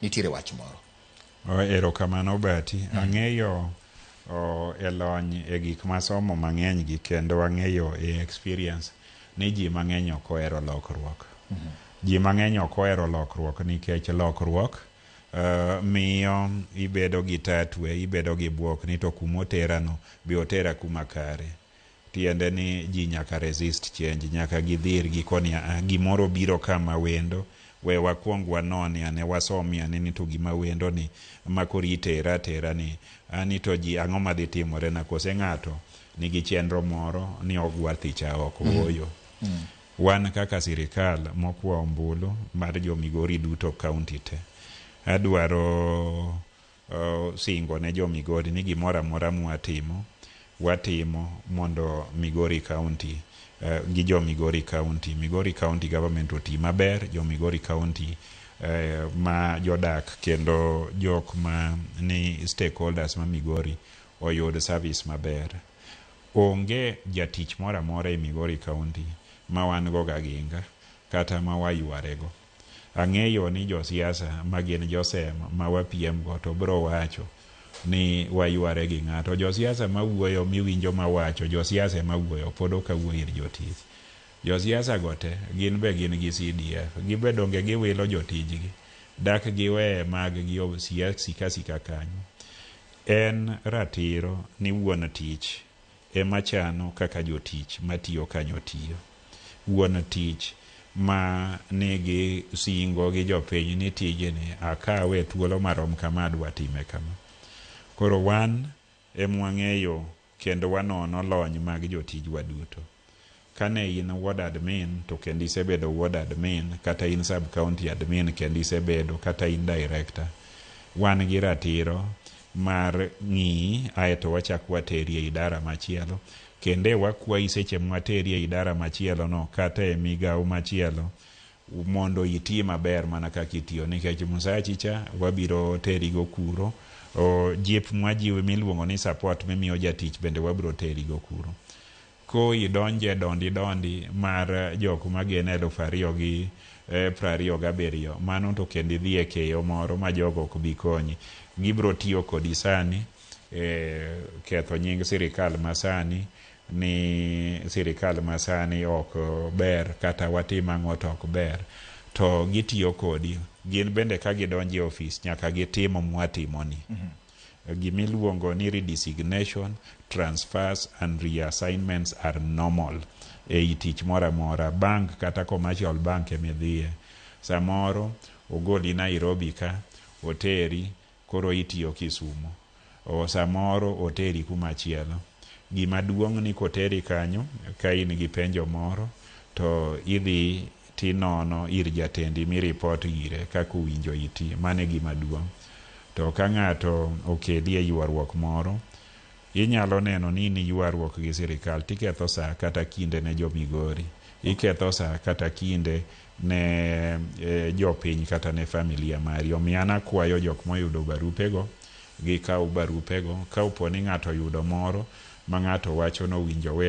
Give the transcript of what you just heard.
Nitiere wach moro. Erokamano Bati. Ang'eyo e lony e gik masomo mang'eny gi kendo ang'eyo e experience ni ji mang'eny ok ohero lokruok. Ji mang'eny ok ohero lokruok nikech lokruok miyo ibedo gi tatwe, ibedo gi buok ni to kumoterano be otera kuma kare. Tiende ni ji nyaka resist change, nyaka gidhir gikoni a gimoro biro kama wendo, we wakwong wanone ane wasomie ane ni to gima wendo ni ma koro itera atera ni ani to ji ang'o madhi timore na kose ng'ato nigi chenro moro ni ogwa thicha oko ooyo. Wan kaka sirikal mokwa ombulu mar jo Migori duto county te, adwaro singo ne jo Migori ni gimoro amora mwatimo, watimo mondo Migori County gi jo Migori County, Migori County government oti maber, jo Migori County ma jodak kendo jok ma ni stakeholders ma Migori oyud service maber. Onge jatich moro amora e Migori County ma wan go gaginga kata ma wayware go. Ang'eyo ni josiasa ma gin josem ma wapiem go to bro wacho ni wayware gi ng'ato. Josiasa mawuoyo miwinjo mawacho, josiasa ema wuoyo, pod ok awuo ir jotich. Josiasa go te gin be gin gi CDF, gibe donge giwilo jotijgi, dak giwe mag gi sik asika kanyo. En ratiro ni wuon tich ema chano kaka jotich matiyo kanyo tiyo. Wuon tich ma nigi singo gi jopiny ni tijni akawe thuolo marom kama adwa time kama. Koro wan emwang'eyo kendo wanono lony mag jotijwa duto. Kane in ward admin to kendo isebedo ward admin kata in sub county admin kendo isebedo kata in director, wan gi ratiro mar ng'iyi aeto wachak wateri e idara machielo. Kendo wakwayi seche mwateri e idara machielo no kata e migawo machielo mondo iti maber mana kaka itiyo nikech msachi cha wabiro terigo kuro. Jip mwajiwi miluongo ni support mimiyo jatich bende wabiro terigo kuro. Ko idonje dondi dondi mar jok mageno 2027, mano to kendo idhi e keyo moro ma jogo ok bi konyi. Gibiro tiyo kodi sani e ketho nying sirikal masani ni sirikal masani ok ber kata watim ang'o to ok ber. To gitiyo kodi. Gin bende ka gidonjo e ofis nyaka gitim mwatimoni. Gimiluongo ni redesignation, transfers and reassignments are normal ei tich moro amora. Bank kata commercial bank emidhiye. Samoro ogoli Nairobi ka, oteri koro itiyo Kisumo. O samoro oteri kumachielo. Gima duong' ni koteri kanyo ka in gi penjo moro to idhi tinono ir jatendi mi report ire kaka owinjo iti. Mano e gima duong'. To ka ng'ato okeli e ywaruok moro, inyalo neno ni in ywaruok gi sirikal tiketho sa kata kinde ne jo Migori. Iketho sa kata kinde ne jopiny kata ne familia mari. Omiyo an akwayo jok moyudo barupego, gikaw barupego. Ka opo ni ng'ato oyudo moro ma ng'ato wacho ni owinjo owe.